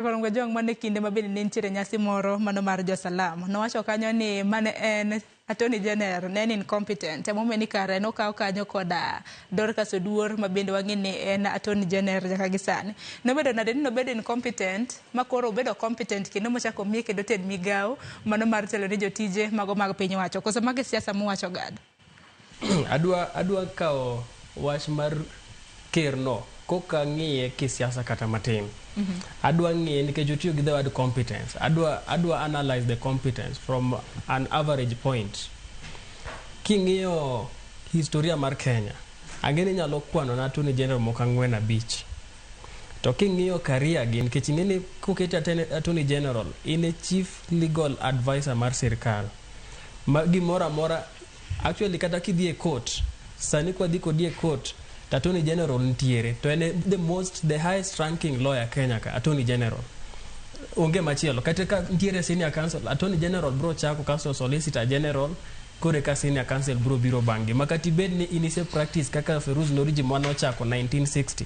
Ojwang mane kinde ma bende ne nitiere nyasi moro mano mar josalam nowacho kanyo ni mane en Attorney General ne en incompetent, emomiyo ni kare nokaw kanyo koda Dorcas Oduor ma bende wang'e ni en Attorney General nyaka gi sani. Nobedo nade ni nobedo incompetent ma koro obedo competent kendo mochako omiye kendo tend migawo mano mar telo ne jotije mago mag piny owacho? Koso mago e siasa muwacho, Gad? Adwa kawo wach mar ker no koka ng'iye kisiasa kata matin. Adwa ng'iye nikech otiyo gi the word competence. Adwa analyze the competence from an average point. King'iyo historia mar Kenya, ang'e ni inyalo kwano na Attorney General moko ang'wen, abich. To king'iyo career gi, nikech ing'e ni koketi Attorney General, in e chief legal adviser mar sirkal. Ma gimoro amora, actually, kata kidhi e court sani, kwadhi kodi e court to Attorney General nitiere, to en e the highest ranking lawyer Kenya ka. Attorney General onge machielo. Kata ka nitiere senior counsel, Attorney General bro chako, kasto Solicitor General, kore ka senior counsel bro biro bang'gi. Ma kata ibed ni in ise practice kaka Feruz Noriji manochako 1960,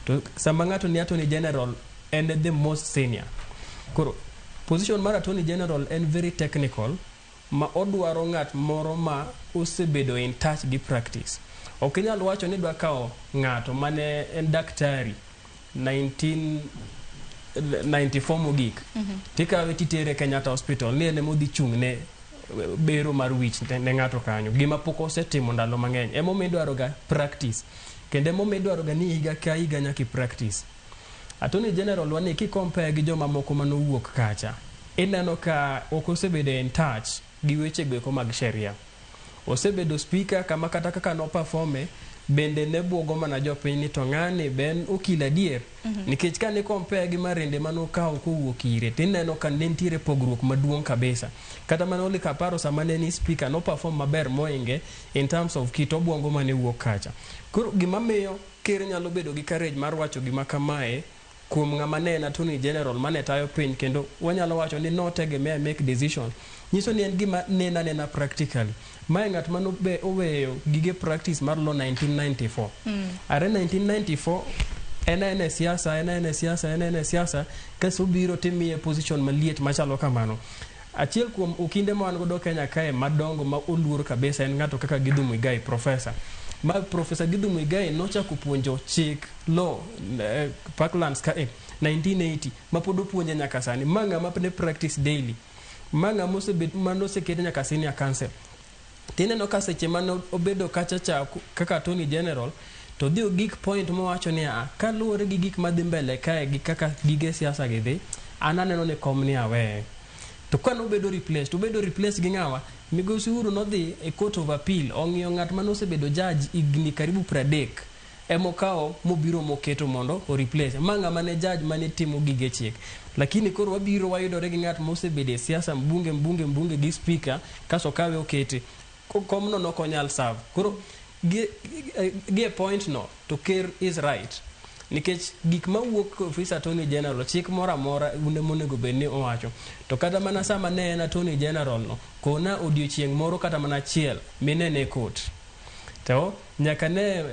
to sama ng'ato ni Attorney General, en the most senior. Koro position mar Attorney General en very technical, ma odwaro ng'at moro ma osebedo in touch gi practice. Ok inyal wacho ni idwa kawo ng'ato mane en daktari 1994 mogik, tikawe titere Kenyatta Hospital ni en ema odhi chung' ne bero mar wich ne ng'ato kanyo, gima pok osetimo ndalo mang'eny. Emomiyo idwaro ga practice, kendo emomiyo idwaro ga ni higa ka higa nyaka i practice. Attorney General wa ni, ki-compare gi joma moko manowuok kacha, ineno ka ok osebedo in touch gi weche goeko mag sheria. Osebedo speaker kama kata kaka no-perform bende ne buogo mana jopiny ni to ng'ani be en okil adier, nikech kane compare gi Marende manokawo kowuok ire, tineno ka ne nitiere pogruok maduong' kabisa. Kata mana Ole Kaparo sama ne ni speaker, no perform maber moinge in terms of kit obwongo mane wuok kacha. Koro gima miyo ker nyalo bedo gi courage mar wacho gima kamae kuom ng'ama ne en Attorney General mane tayo piny, kendo wanyalo wacho ni notegemea make decision, nyiso ni en gima nena anena practically. Mae ng'at mano be oweyo gige practice mar law 1994. Are 1994 en aena e siasa, en aena e siasa, en aena e siasa, kasto obiro timiye position maliet machalo kamano. Achiel kuom okinde ma wan godo Kenya kae madongo ma oluor kabisa en ng'ato kaka Githu Muigai, professor. Ma Professor Githu Muigai nochako puonjo chik, law, Parklands ka e 1980, ma pod opuonje nyaka sani. Ma ng'ama ne practice daily. Ma ng'ama osebet manoseket nyaka senior counsel. Tineno ka seche mane obedo kacha cha kaka Attorney General, to dhi ogik point mowacho ni a kaluwore gi gik madhi mbele kae gi kaka gige siasa gi dhi, an aneno ni kom ni aweye. To ka nobedo replaced, obedo replaced gi ng'awa? Migosi Uhuru nodhi e Court of Appeal, ong'iyo ng'at mane osebedo judge higni karibu 30, emokawo mobiro moketo mondo o replace. Ma ng'ama ne judge mane timo gige chik. Lakini koro wabiro wayudore gi ng'at mosebedo e siasa, mbunge, mbunge, mbunge gi speaker, kasto okawe okete. Komno nok onyal serve. Koro gi e point no to ker is right. Nikech gik mawuok e ofis Attorney General, chik moro amora un emonego bed ni owacho. To kata mana sama ne en Attorney General no, kona odiochieng' moro kata mana achiel minene e court. To nyaka ne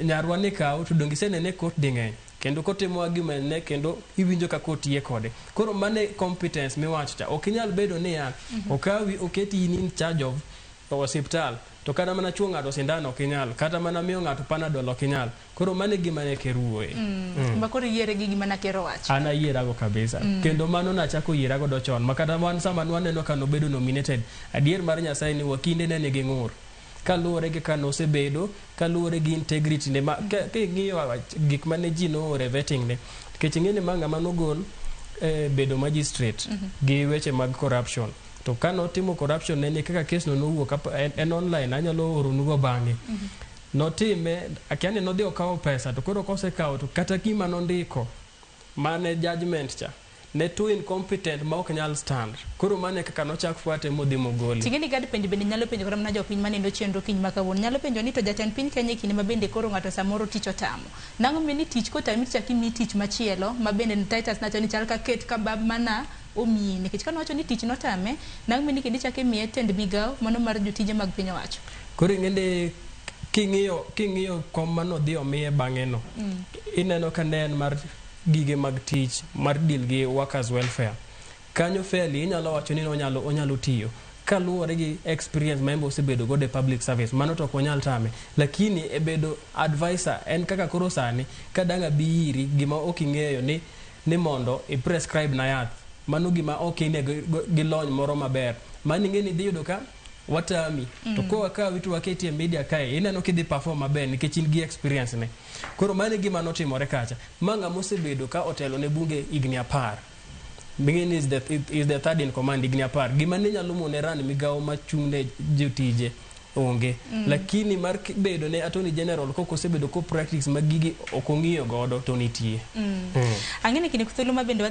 nyarwa ni kaw to donge isenene e court ding'eny, kendo kotimo argument ne kendo iwinjo ka court yie kode. Koro mano e competence miwacho cha. Ok inyal bedo niya, okawi oketi in in charge of osiptal, to kata mana chuo ng'ato sindan ok inyal, kata mana miyo ng'ato Panadol ok inyal. Koro mano e gima ne ker wuoye. Ma koro iyiere gi gima ker owacho. An ayierago kabisa. Kendo mano nachako yiera godo chon. Ma kata wan sama nwaneno ka nobedo nominated, adier mar Nyasaye ni wakinde ne nigi ng'ur. Kaluwore gi kaka nosebedo, kaluwore gi integrity ne ma king'iyo gik mane ji nooro e vetting ne. Nikech ing'e ni ma ng'ama nogol e bedo magistrate gi weche mag corruption. To ka notimo corruption ne ni kaka case no nowuok en online, anyalo oronugo bang'e. Notime, akia ni nodhi okawo pesa, to koro kosekawo to kata gima nondiko mane judgment cha ne too incompetent ma ok nyal stand. Koro mano e kaka nochak fuate modhi mogole. Ting'e ni gad penjo bende nyalo penjo kata mana jopiny manindo chenro kiny ma kawuono nyalo penjo ni to jatend piny Kenya e kinde ma bende koro ng'ato samoro tich otamo. Nang'o miyo ni tich kotami to chak imiyi tich machielo ma bende Titus nacho ni chal ka ket ka bab mana omiyi, nikech kane owacho ni tich notame, nang'o miyo ni kendo ichak imiye tend migawo mano mar jotije mag piny owacho? Koro ing'e king'iyo kom manodhi omiye bang'e no, ineno ka ne en mar gige mag tich mar deal gi workers welfare kanyo, fairly inyalo wacho ni onyalo tiyo kaluwore gi experience ma en be osebedo godo e public service. Mano to ok wanyal tame, lakini e bedo advisor en kaka koro sani ka dang' abi iri, gima ok ing'eyo ni mondo i prescribe na yath, mano gima ok ine gi lony moro maber. Mano ing'e ni idhi yudo ka watami to kowakawi to waketi e media kae, ineno kidhi perform maber nikech in gi experience ne. Koro mano e gima notimore kacha. Ma ng'ama osebedo ka otelo ne bunge higni 10, ming'e is the third in command higni 10, gima ne nyalo mone run migawo machung' ne jotije onge. Lakini mar bedo ne attorney general kok osebedo ko practice ma gigi ok ong'iyo godo to nitie. Ang'e ni kinde thuolo ma bende.